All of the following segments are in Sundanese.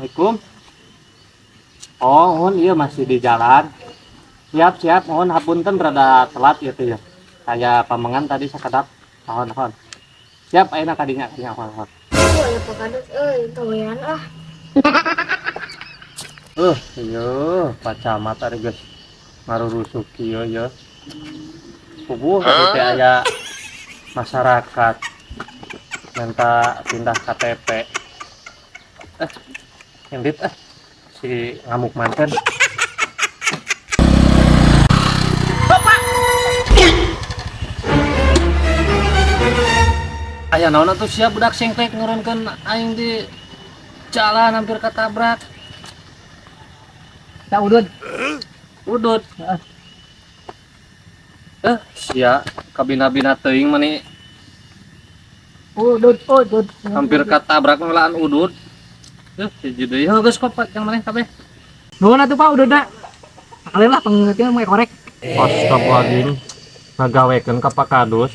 Assalamualaikum. Oh, mohon, iya masih di jalan. Siap, siap, mohon hapunten rada telat gitu ya. Kayak pamengan tadi sakedap. Mohon, mohon. Siap, ayeuna kadinya, kadinya, mohon, mohon. Oh, ya Pak Kadus euy, gawean ah. Iya, Pak Camat ari geus ngarurusuk kieu ya. Puguh tadi teh aya masyarakat minta pindah KTP. Eh, indit eh si ngamuk manten. Aya naon atuh sia budak sengklek ngeureunkeun aing di jalan hampir ketabrak. Tak udud. Udut. Eh, sia kabina-bina teuing mani. Udud, udud. Hampir ketabrak melaan udut. Eh, hiji deui heuh geus kok yang maneh kabeh. Nuhun atuh Pak ududna. Kalian lah pengertian mau korek. Astagfirullahaladzim, ngagawekeun ka Pak Kadus.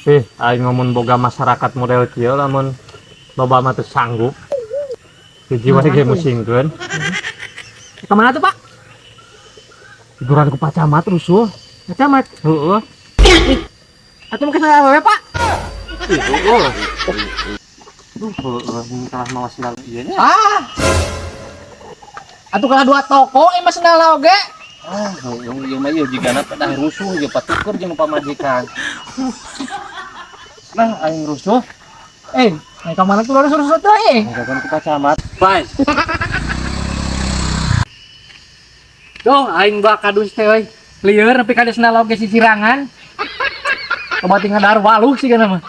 Eh, aing ngomong boga masyarakat model kieu lamun loba mah teu sanggup. Hiji wae ge musingkeun. Kemana tuh Pak? Hiburan ku Pak Camat rusuh. Pak Camat. Heeh. Atau mungkin salah awewe Pak? Ih, heeh. Duh, heeh, kalah mawa sendal ieu nya. Ah. Atuh kalah dua toko emang sendal oge. Ah, heueuh ieu mah ieu jigana pedah rusuh ieu patuker jeung pamajikan. Nah, aing rusuh. Eh, nah, kemana tuh harus rusuh tuh eh? Ngagawekeun ku Pak Camat. Bye. Duh, aing bak kadus teh euy. Lieur nepi ka sendal oge sisirangan. Obat tinggal dar waluh sih kana mah.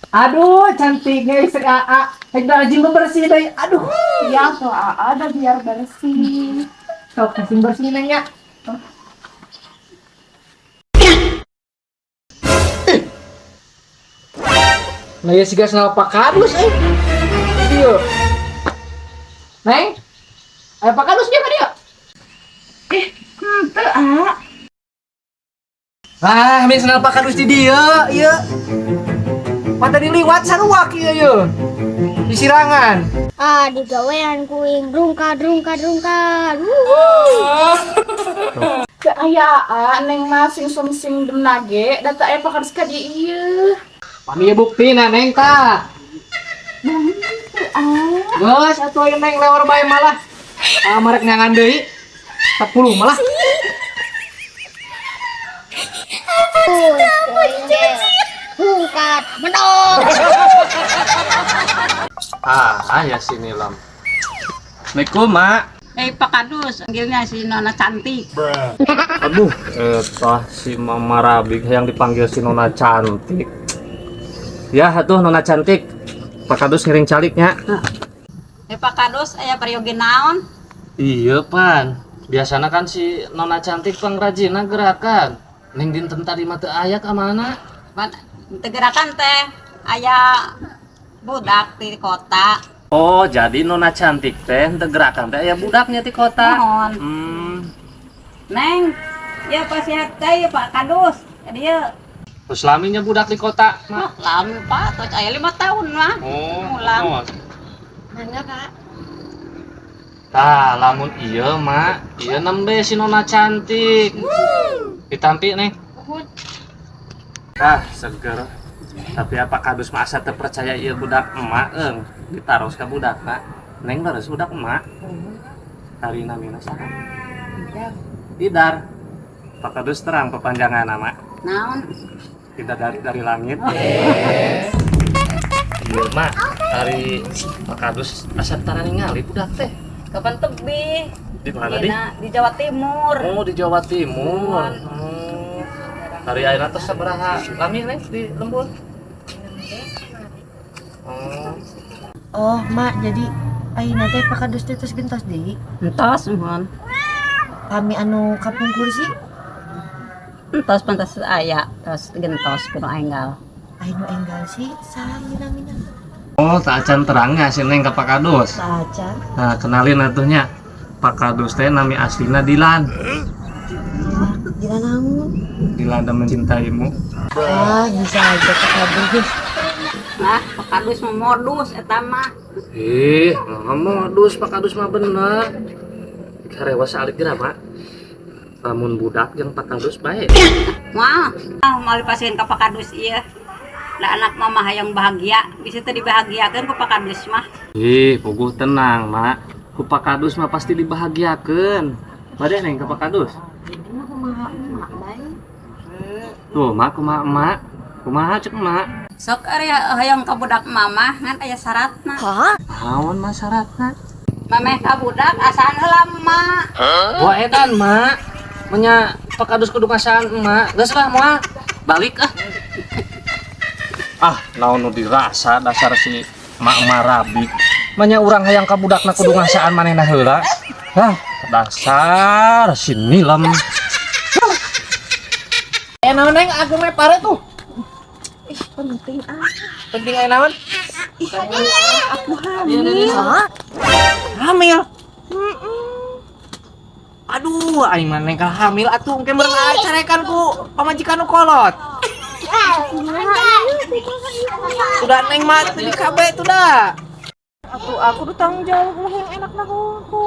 Aduh, cantiknya istri AA. Rek rajin bebersih deui. Aduh, Iya tuh AA ada biar bersih. Sok kasih bersih nengnya. Nah ya sih guys, Pak Kadus eh. Iya. Neng, ayo Pak Kadus dia ka dia. Henteu A. Lah, min senal Pak Kadus di dia, iya. Mata diliwat sarua kieu ye. Di sirangan. Ah, digawean kuing rungkad rungkad rungkad. Teu aya AA neng mah sing sumsing dem nage da teu aya Pak Kadus ka dieu ieu. Pami bukti na neng ta. Geus atuh aya neng lewar bae malah. Ah, marek nyangan deui. 10 malah. Rungkad menok. Ah, ya sini lam. Assalamualaikum, Mak. Eh Pak Kadus, panggilnya si Nona cantik. Aduh, etah si Mama Rabik yang dipanggil si Nona cantik. Ya, atuh Nona cantik. Pak Kadus ngiring caliknya. Eh Pak Kadus, aya peryogi naon? Iya, Pan. Biasanya kan si Nona cantik pangrajina gerakan. Neng dinten tadi mah teu aya ka mana? Pan teu gerakan teh aya budak di kota. Oh, jadi Nona cantik teh teu gerakan teh aya budaknya di kota. Mohon. Neng, ya Pak sehat teh ya Pak Kadus. Jadi ya, Terus laminya budak di kota, Mak. wah, lami Pak, terus aya 5 tahun mah. Oh, Ulang. oh. Mangga, Pak. Tah, lamun iya, Mak. Iya nembe si Nona cantik. Ditampi nih. Ah, seger. Tapi apa Kadus mah asa teu percaya ieu budak emak eung. Ditaros ka budak, Mak. Neng leres budak emak. Hari namina saha? Idar. Pak Kadus terang pepanjangan nama. Naon? Tidak dari langit. Iya, Mak. Hari Pak Kadus asa tara ningali budak teh. Kapan tebih? Di mana di? Dina, di Jawa Timur. Oh, di Jawa Timur. Hari ayeuna teh sabaraha lami neng di lembur? Oh. Oh, Mak, jadi ayeuna teh Pak Kadus teh tos gentos deui. Entos, mohon. Kami anu kapungkur sih, Entos pantas aya, terus gentos kudu enggal. anu enggal sih saha ieu namina? Oh, tak acan terangnya si Neng ka Pak Kadus. Acan. Nah, kenalin atuhnya. Pak Kadus teh nami aslina Dilan. Dila naon? Dilan dan mencintaimu. Ah, bisa aja Pak Kadus. Nah, Pak Kadus mah modus eta mah. Ih, modus Pak Kadus mah bener. Karewa saalit geura, Mak. Lamun budak jeung Pak Kadus bae. Wah, ah, mau dipasihin ka Pak Kadus ieu. Lah anak mama hayang bahagia, bisa teu dibahagiakeun ku Pak Kadus mah. Ih, puguh tenang, Mak. Ku Pak Kadus mah pasti dibahagiakeun. Bade neng ka Pak Kadus. Jadi mah kumaha emak bae. Tuh, Mak, kumaha emak? Kumaha cek emak? Sok ari hayang ka budak mama ngan aya syaratna. Naon mah syaratna? Mameh ka budak asaan heula emak. Wah edan, Mak. Menya Pak Kadus kudu ngasaan emak. Geus lah moal. Balik ah. Ah, naon nu dirasa dasar si mak marabi. Manya urang hayang ka budakna kudu ngasaan manehna heula. Hah, dasar si nilam. Eh naon neng aku mah pare tuh. Ih, penting ah. Penting aya naon? Ih, aku hamil. Hamil. Aduh, aing mah neng kalah hamil atuh engke meureun carekan ku pamajikan nu kolot. Sudah neng mah teu di KB tuh dah. Atuh aku tuh tanggung jawab lah yang enak lah aku.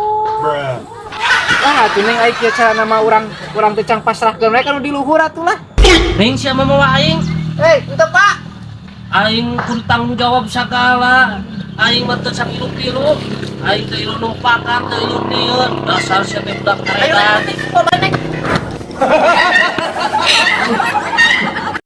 Lah atuh neng aing kieu carana mah urang urang teh cang pasrahkeun we ka nu di luhur atuh lah. Neng siapa mau aing? Hei, ente Pak. Aing kudu tanggung jawab segala. Aing mah teu sakilu-kilu. Aing teu ilu numpakan, teu ilu nieun. Dasar sia teh budak Ayo karedan. neng, neng.